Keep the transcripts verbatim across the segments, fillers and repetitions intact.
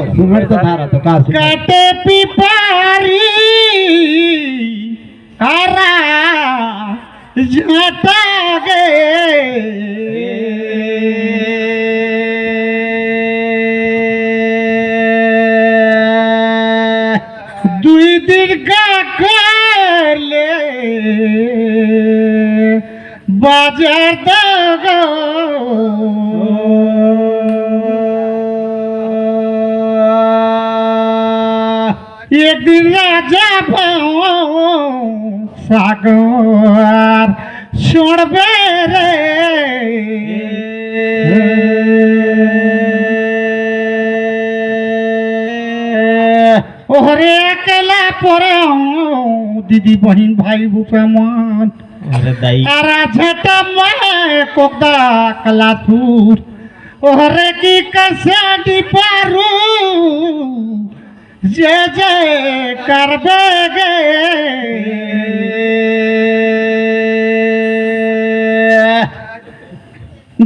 सुमर तो धारा तो का सुमर? काटे पिपारी आरा झाटा गे। दुई दिन का कर ले बाजार दगो। एक दिन राजा भाव सागर छोड़बे रे। ओहरे अकेला परे हूँ, दीदी, बहिन, भाई, बुपे मन। अरे दाई। आरा झटा मैं कोकदा कलासपुर। ओहरे की कसाडी पारू। जय जय करबे गे।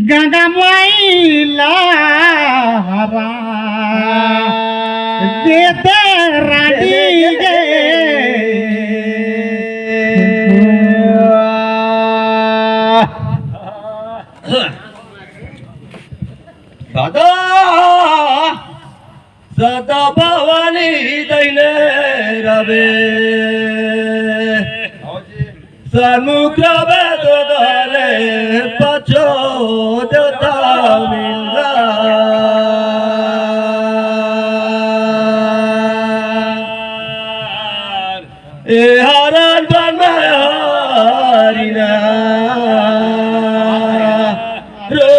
गंगा माई लहरा दे दे रानी गे। दादा सदा भवानी दैने रवे। सन्मुख रवे तो दले पछो देता मिला। ए हरण बन में हरिना रो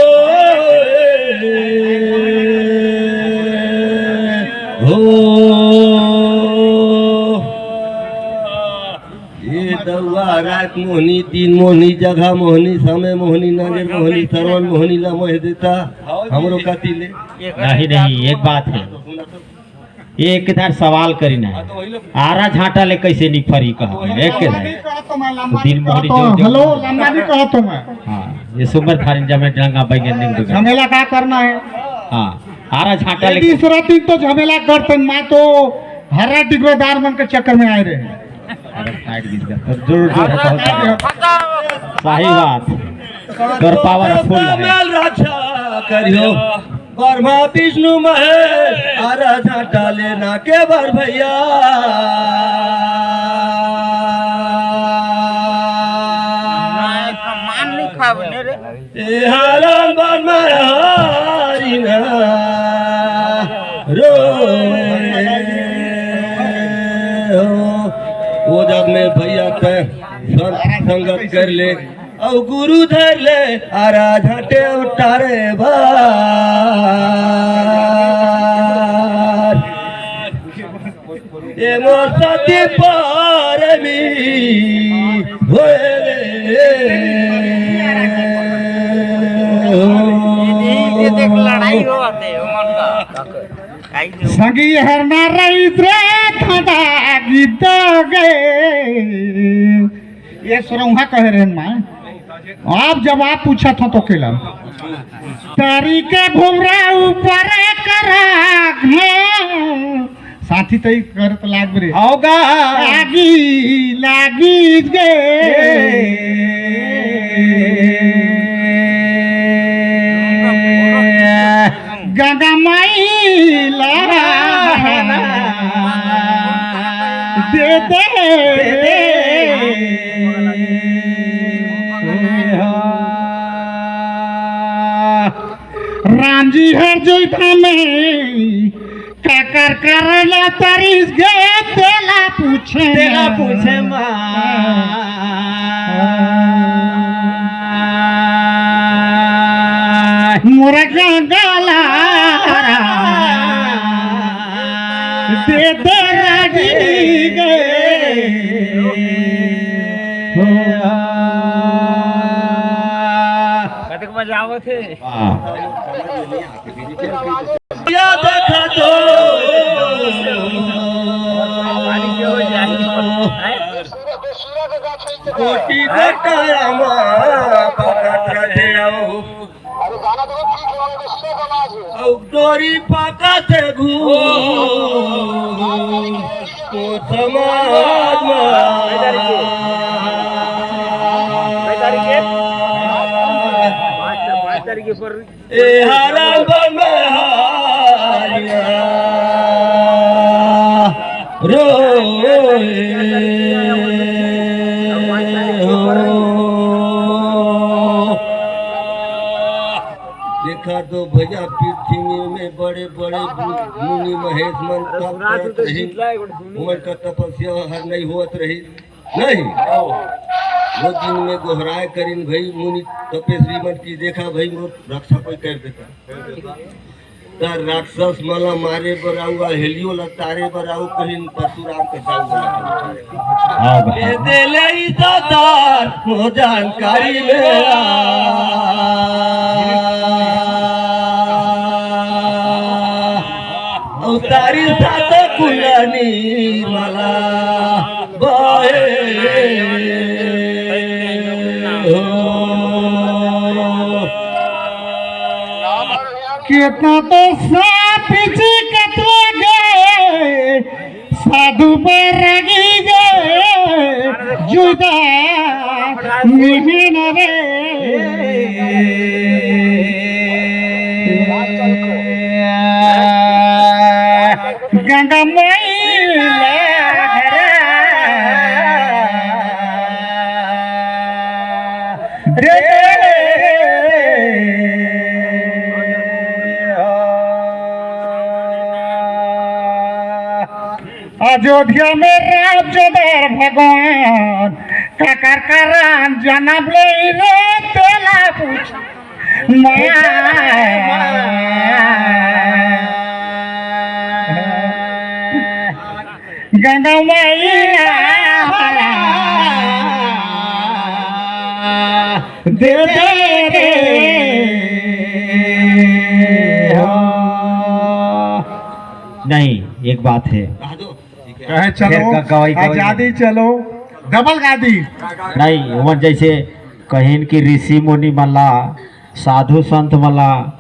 हो। ये दउआ रात मोहनी, दिन मोहनी, जगह मोहनी, समय मोहनी, नजर मोहनी, सरवन मोहनी ला मोह देता हमरो कति ले। नहीं, नहीं, एक बात है। ये एक इधर सवाल करीना है, आरा झांटा ले कैसे निफरी कहा है, एक के नहीं। तो दिल मोहरी तो, जो, जो हेलो, लंबा नहीं कहा तो मैं। हाँ, ये सुंदर थारिन जमे डंगा बैगन निंग दुगा। झमेला का करना है? हाँ, आरा झांटा ले यदि सुरती तो झमेला करते, मैं तो हरा डिगवेदार मन के चक्कर में आए रहे। अरे, फाइट गीत गा। तो जोर, जोर से बहुत बढ़िया। सही बात। तोर पावरफुल है। मेल रक्षा करियो। ब्रह्मा विष्णु महेश, आरा झांटा लेना के बर भैया। मान नहीं खाबने रे। ए हरण बन में हरिना रो हो। वो जग में भैया ते संग-, संगत कर ले, अउ गुरु धर ले, आरा झांटे उतारे बार। ए मोर सती पारमी होए रे। ये देख लड़ाई होवत हे, ओमन का। संगी हरना रईस रे, थादा गीत गे। ये सुरौहा कहे रहन माय, आप जवाब पूछत हो तो केला। तारी के भुमरा ऊपर करा घे। साथी तई करत लाग रे। होगा। लागी, लागी गे। ए। गंगा माई ला दे दे। राम जी हर जोइता में काकर करला तरिस गे तेला पूछे तेला मा। पूछे मा। मोर गंगाला दे दे रागी गे। कतक बजावत हे? या देखा तो कोटी गटारा मा पकड़ रहे हो। डोरी पाका थे घूम, ओ समाज मा। ए हरा बम हारिया, रोए हो। देखा तो भैया, पृथ्वी में बड़े-बड़े मु-, मुनि महेश मन तप करत रहिन, उमन का तपस्या हर नहीं होत रही, नहीं। वो दिन में गोहराय करिन भई मुनि तपस्वी मन की, देखा भई, मोर रक्षा कोई कर देता। त राक्षस मन ला मारे बर अउ अहेलियो ला तारे बर अउ कहिन परशुराम के साथ बोला। हाँ भाई। ए देले ई दातार मो जानकारी में आ। अउ तारी साथ कुलनी मला बाहे हो। केतना तो सांप जी कतरा गए, साधु बैरागी गए, जुदा मिहिन रे। गंगा मैया रे। अयोध्या में राम चंद्र भगवान, काकर कारण जन्म ले रे तेला पूछ। माँ। गंगा मैया दे दे रे हो। नहीं, एक बात है। कहे चलो, फिर ग-, गवाई, गवाई। आजादी चलो, डबल गादी। नहीं, वो जैसे कहिन कि ऋषि मुनि मन ला, साधु संत मन ला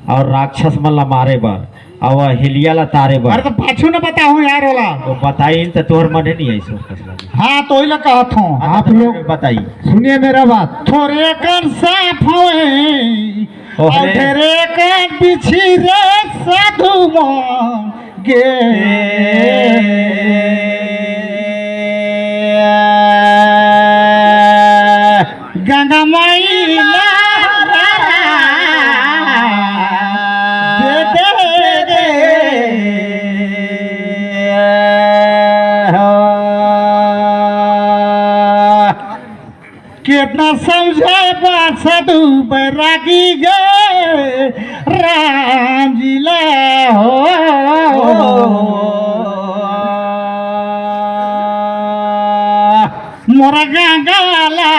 अउ राक्षस मन ला मारे बर अउ अहिल्या ला तारे बर। अरे तो पाछू न बताहूँ यार ओला। तो बताइन त तोहर मने नहीं आई सोच फैसला। हाँ, तो ओही ला कहत हूँ। हाँ, आप तो लोग बताई। सुनिए मेरा बात। थोरे कन सांप होए, ओहरे। अउ ढेरे कन बिछी रे साधु मन गे। गंगा मैया दे दे दे हो। केतना समझाबा साधु बैरागी गे राम जी ला हो। मोर गंगा ला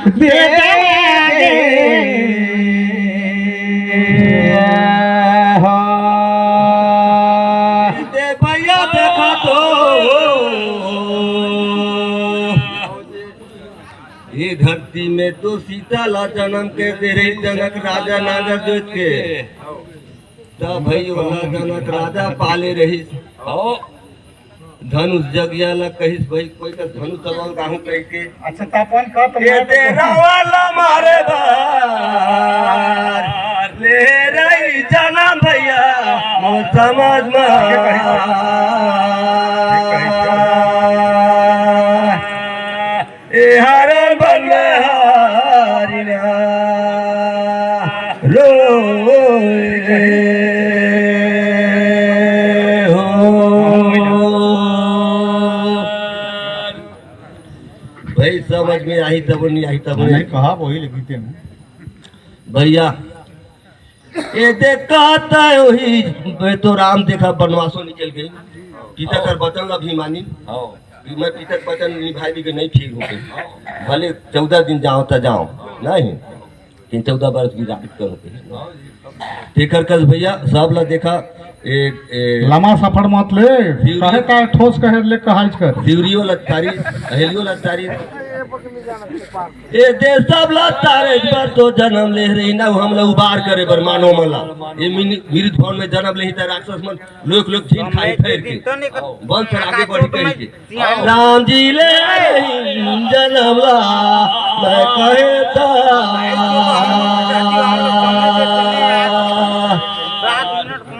दे दे हो। दे भैया देखा तो, ये धरती में तो सीता ला जन्म के दे रही जनक राजा नागर जोत के। तब भाई ओला जनक राजा पाले रही। धनुष जगिया ला कहिस भाई, कोई का धनुष चलाओ काहू कह के। अच्छा, तापन का तो ये मैं तो तेरा वाला मारे बार ले रही जनम भैया, मोर समझ में। ए हरण बन में हारिना रो हो। भाई समझ में आही तब नहीं आही तब नहीं। नहीं कहा वही लिखते हैं। भैया, ए देख कहता है वही, मैं तो राम देखा बनवासों निकल गई। पिता कर वचन ला भी मानी। हाँ। कि मैं पिता के वचन निभाए भी के नहीं फिर हो गई। भले चौदह दिन जाओ त जाओ, नहीं। तीन चौदह बरस भी रात कर होते। तेकर कस भैया, सब ला देखा, ए, ए, लमा सफर मत ले, सिवरी कहे का ठोस कहे ले कहाइच कर। सिवरियो लत्तारी, अहेलियो लत्तारी। ए दे सब ला तारे बर तो जन्म ले रही ना, हमला उबार करे बर मानव मन ला। ये मिनि- मृत भवन में जन्म लेही त राक्षस मन लोक लोक छीन खाई फेर के। बंस आगे बढ़ी कही के। राम जी ले रही जन्म ला, मैं कहे था।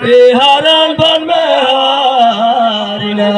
ए हरण बन में हरिना।